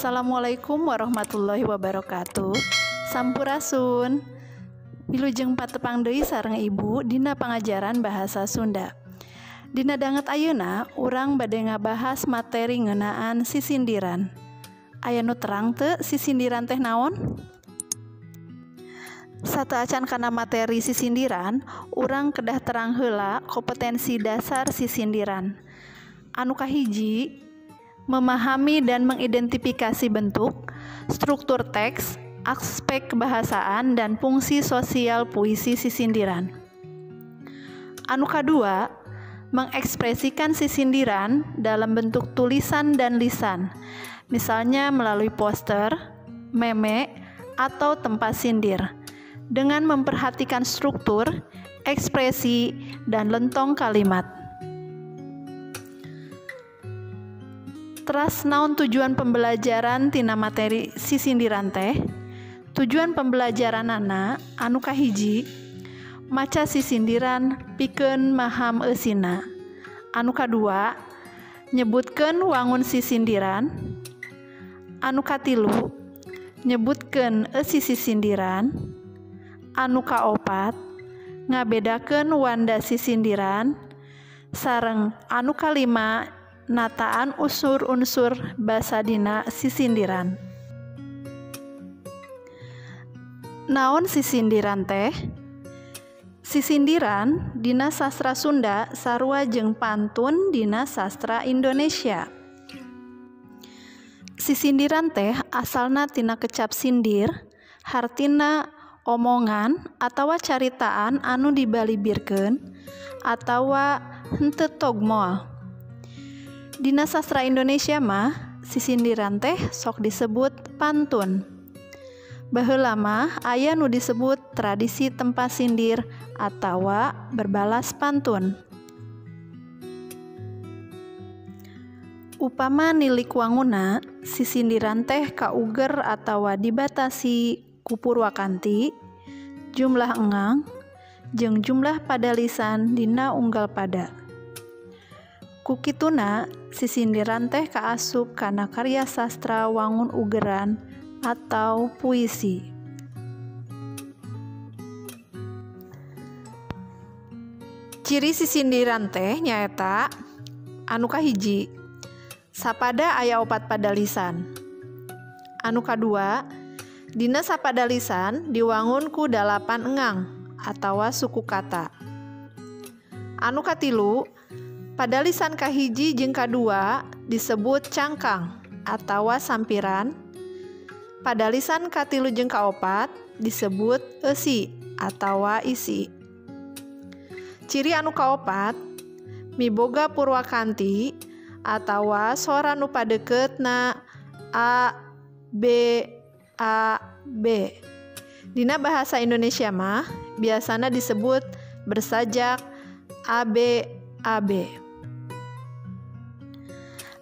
Assalamualaikum warahmatullahi wabarakatuh. Sampurasun. Wilujeng patepang deui sareng Ibu dina pangajaran bahasa Sunda. Dina danget ayeuna urang bade ngabahas materi ngeunaan sisindiran. Aya nu terang teu sisindiran teh naon? Sateuacan kana materi sisindiran, urang kedah terang heula kompetensi dasar sisindiran. Anu kahiji, memahami dan mengidentifikasi bentuk, struktur teks, aspek kebahasaan, dan fungsi sosial puisi sisindiran. Anu kadua, mengekspresikan sisindiran dalam bentuk tulisan dan lisan, misalnya melalui poster, meme, atau tempat sindir, dengan memperhatikan struktur, ekspresi, dan lentong kalimat. Teras naon tujuan pembelajaran tina materi sisindiran teh? Tujuan pembelajaranana anu kahiji, maca sisindiran pikeun maham eusina. Anu kadua, nyebutkeun wangun sisindiran. Anu katilu, nyebutkeun eusi sisindiran. Anu kaopat, ngabedakeun wanda sisindiran. Sareng anu kalima, nataan unsur-unsur basa dina sisindiran. Naon sisindiran teh? Sisindiran dina sastra Sunda sarua jeung pantun dina sastra Indonesia. Sisindiran teh asalna tina kecap sindir, hartina omongan atawa caritaan anu dibalibirkeun atawa henteu togmol. Dina sastra Indonesia mah sisindiran teh sok disebut pantun. Baheula mah aya nu disebut tradisi tempat sindir atawa berbalas pantun. Upama nilik wanguna, sisindiran teh kauger atawa dibatasi ku purwakanti, jumlah engang, jeung jumlah padalisan dina unggal pada. Ku kituna, sisindiran teh kaasup kana karya sastra wangun ugeran atau puisi. Ciri sisindiran teh nyaeta anu kahiji, sapada aya opat padalisan. Anu kadua, dina sapadalisan diwangun ku 8 engang atawa suku kata. Anu katilu, padalisan kahiji jeung kadua disebut cangkang atawa sampiran. Padalisan katilu jeung kaopat disebut eusi atawa isi. Ciri anu kaopat, miboga purwakanti atawa sora nu padekeutna a b a b. Dina bahasa Indonesia mah biasana disebut bersajak a b a b.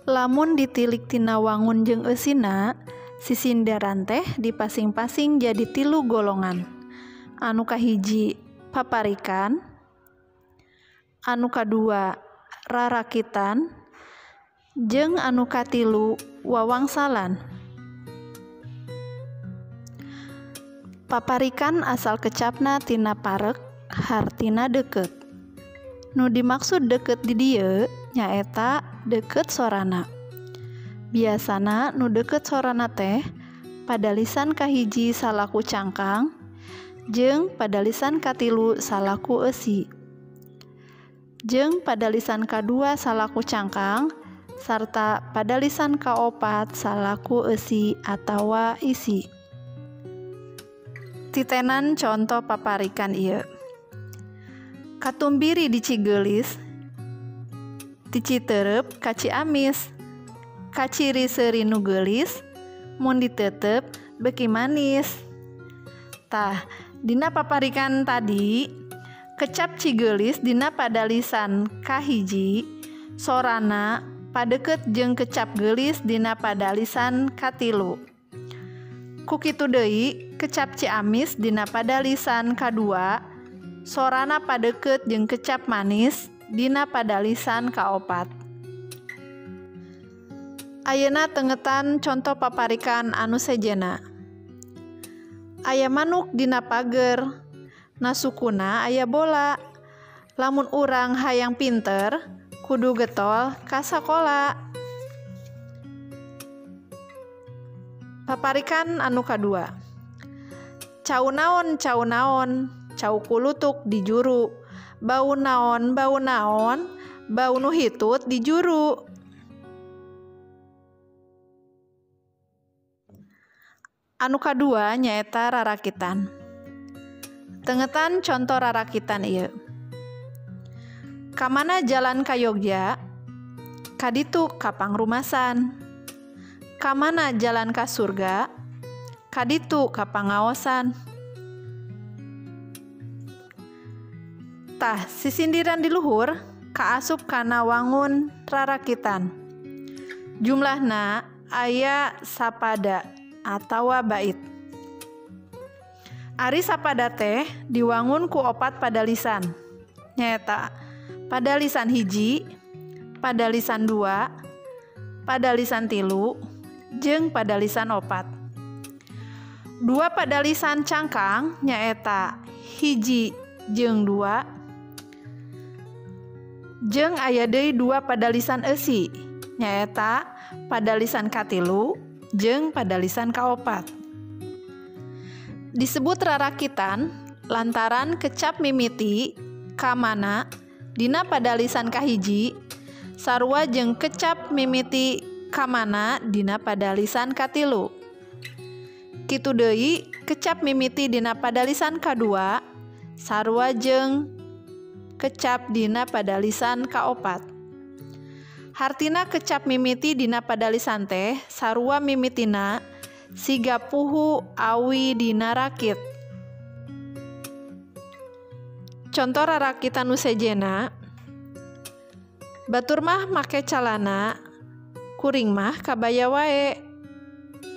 Lamun ditilik tina wangun jeung eusina, sisindiran teh dipasing-pasing jadi 3 golongan. Anu kahiji paparikan, anu kadua rarakitan, jeung anu katilu wawangsalan. Paparikan asal kecapna tina parek, hartina deket. Nu dimaksud deket di dieu nyaeta deket sorana. Biasana nu deket sorana teh padalisan kahiji salaku cangkang jeung padalisan katilu salaku eusi. Jeung padalisan kadua salaku cangkang sarta padalisan kaopat salaku eusi atawa isi. Titenan conto paparikan ieu. Katumbiri di Cigelis, ti Citereup ka Ciamis, kaciri seuri nu geulis, mun ditetep beuki manis. Tah, dina paparikan tadi, kecap Cigelis dina padalisan kahiji, sorana padeket jeung kecap geulis dina padalisan katilu. Ku kitu deui, kecap Ciamis dina padalisan kadua, sorana padeket jeung kecap manis dina padalisan kaopat. Ayeuna tengetan conto paparikan anu sejenna. Aya manuk dina pager, na sukuna aya bola. Lamun urang hayang pinter, kudu getol ka sakola. Paparikan anu kadua. Cau naon cau naon, cau kulutuk di juru. Bau naon bau naon, bau nu hitut di juru. Anu kadua nyaeta rarakitan. Tengetan conto rarakitan ieu. Kamana jalan ka Yogya? Kaditu ka Pangrumasan. Kamana jalan ka surga? Kaditu ka Pangaosan. Tah, sisindiran di luhur kaasup kana wangun rarakitan. Jumlahna aya sapada atawa bait. Ari sapada teh diwangun ku opat padalisan. Nyaeta padalisan hiji, padalisan dua, padalisan tilu, jeung padalisan opat. Dua padalisan cangkang nyaeta hiji jeung dua, jeung aya deui dua padalisan eusi nyaeta padalisan katilu jeung padalisan kaopat. Disebut rarakitan lantaran kecap mimiti kamana dina padalisan kahiji sarua jeung kecap mimiti kamana dina padalisan katilu. Kitu deui kecap mimiti dina padalisan kadua sarua jeung kecap dina padalisan kaopat. Hartina kecap mimiti dina padalisan teh sarua mimitina siga puhu awi dina rakit. Conto rarakitan nu sejenna, batur mah make calana, kuring mah kabaya wae.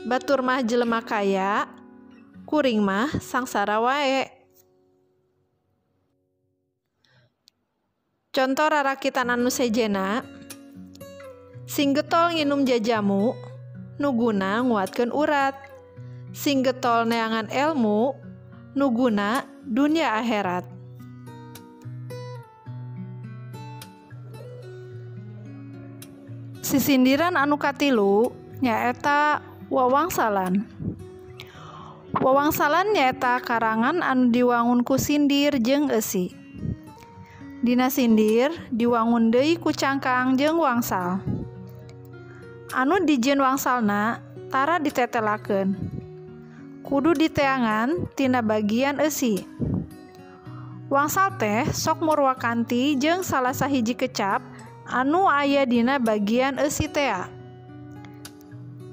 Batur mah jelema kaya, kuring mah sangsara wae. Conto rarakitan anu sejenna, sing getol nginum jajamu, nu guna nguatkeun urat. Sing getol neangan elmu, nu guna dunia akhirat. Sisindiran anu katilu nyaeta wawangsalan. Wawangsalan nyaeta karangan anu diwangun ku sindir jeung eusi. Dina sindir diwangun deui ku cangkang jeung wangsal. Anu dijieun wangsalna tara ditetelakeun. Kudu diteangan tina bagian eusi. Wangsal teh sok murwakanti jeung salah sahiji kecap anu aya dina bagian eusi tea.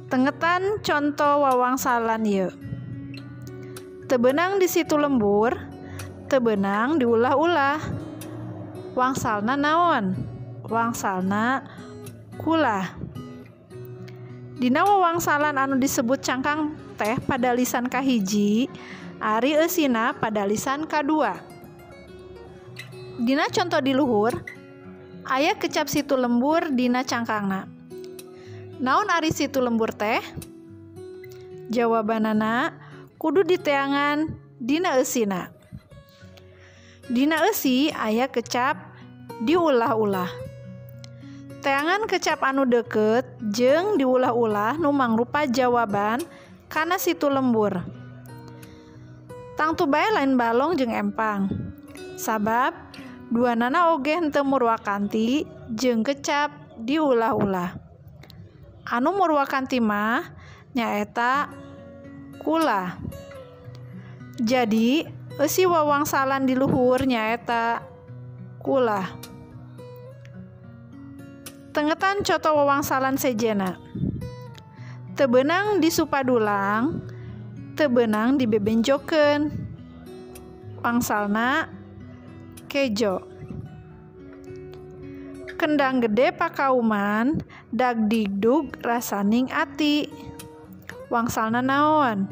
Tengetan conto wawangsalan ieu. Teu beunang di situ lembur, teu beunang diulah-ulah. Wangsalna naon? Wangsalna kulah. Dina wawangsalan anu disebut cangkang teh padalisan kahiji, ari eusina padalisan kadua. Dina conto di luhur, aya kecap situ lembur dina cangkangna. Naon ari situ lembur teh? Jawabanana kudu diteangan dina eusina. Dina eusi aya kecap diulah-ulah. Teangan kecap anu deukeut jeung diulah-ulah nu mangrupa jawaban kana situ lembur. Tangtu bae lain balong jeung empang. Sabab duanana oge henteu murwakanti jeung kecap diulah-ulah. Anu murwakanti mah nyaeta kula. Jadi eusi wawangsalan di luhur nyaeta kula. Tengetan coto wawangsalan sejena. Teu beunang disupadulang, teu beunang dibebenjokeun. Wangsalna kejo. Kendang gede pakauman, dagdigdug rasaning ati. Wangsalna naon?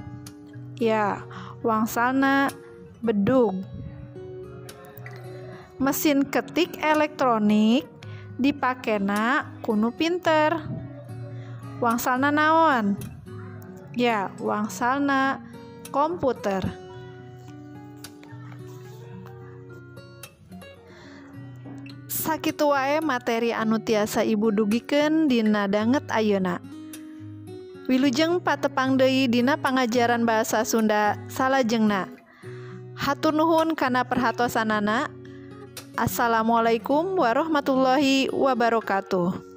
Ya, wangsalna bedug. Mesin ketik elektronik dipakena ku nu pinter. Wangsalna naon? Ya, wangsalna komputer. Sakitu wae materi anu tiasa Ibu dugikeun dina danget ayeuna. Wilujeng patepang deui dina pangajaran bahasa Sunda salajengna. Hatur nuhun kana perhatosanana. Assalamualaikum warahmatullahi wabarakatuh.